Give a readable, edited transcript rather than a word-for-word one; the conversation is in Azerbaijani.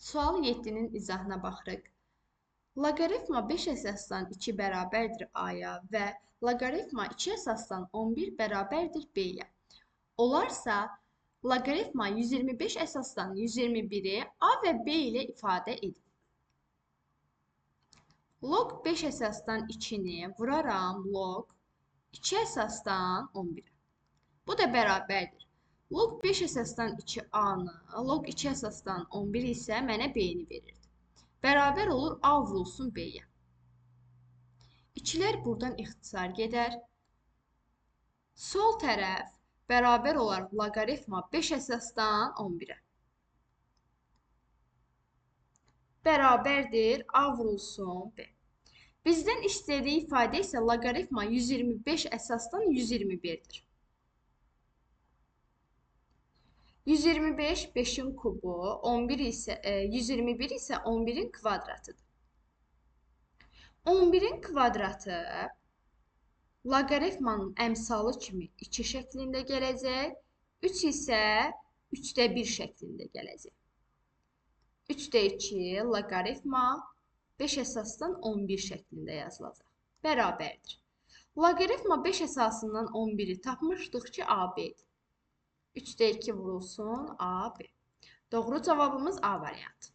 Sual 7-nin izahına baxırıq. Loqaritma 5 əsasdan 2 bərabərdir A-ya və loqaritma 2 əsasdan 11 bərabərdir B-yə. Olarsa, loqaritma 125 əsasdan 121-i A və B ilə ifadə edin. Log 5 əsasdan 2-ni vuraram log 2 əsasdan 11-ə. Bu da bərabərdir. Log 5 əsasdan 2 A-nı, log 2 əsasdan 11 isə mənə B-ni verirdi. Bərabər olur A vurulsun B-yə. İkilər buradan ixtisar gedər. Sol tərəf bərabər olar loqaritma 5 əsasdan 11-ə. Bərabərdir A vurulsun B. Bizdən istədiyi ifadə isə loqaritma 125 əsasdan 121-dir. 125 5-in kubu, 11 isə 121 isə 11-in kvadratıdır. 11-in kvadratı loqaritmanın əmsalı kimi 2 şəklində gələcək, 3 isə 3-də 1 şəklində gələcək. 3-də 2 loqaritma 5 əsasdan 11 şəklində yazılacaq. Bərabərdir. Loqaritma 5 əsasından 11-i tapmışdıq ki, AB-dir. 3-də 2 vurulsun AB. Doğru cavabımız A variantı.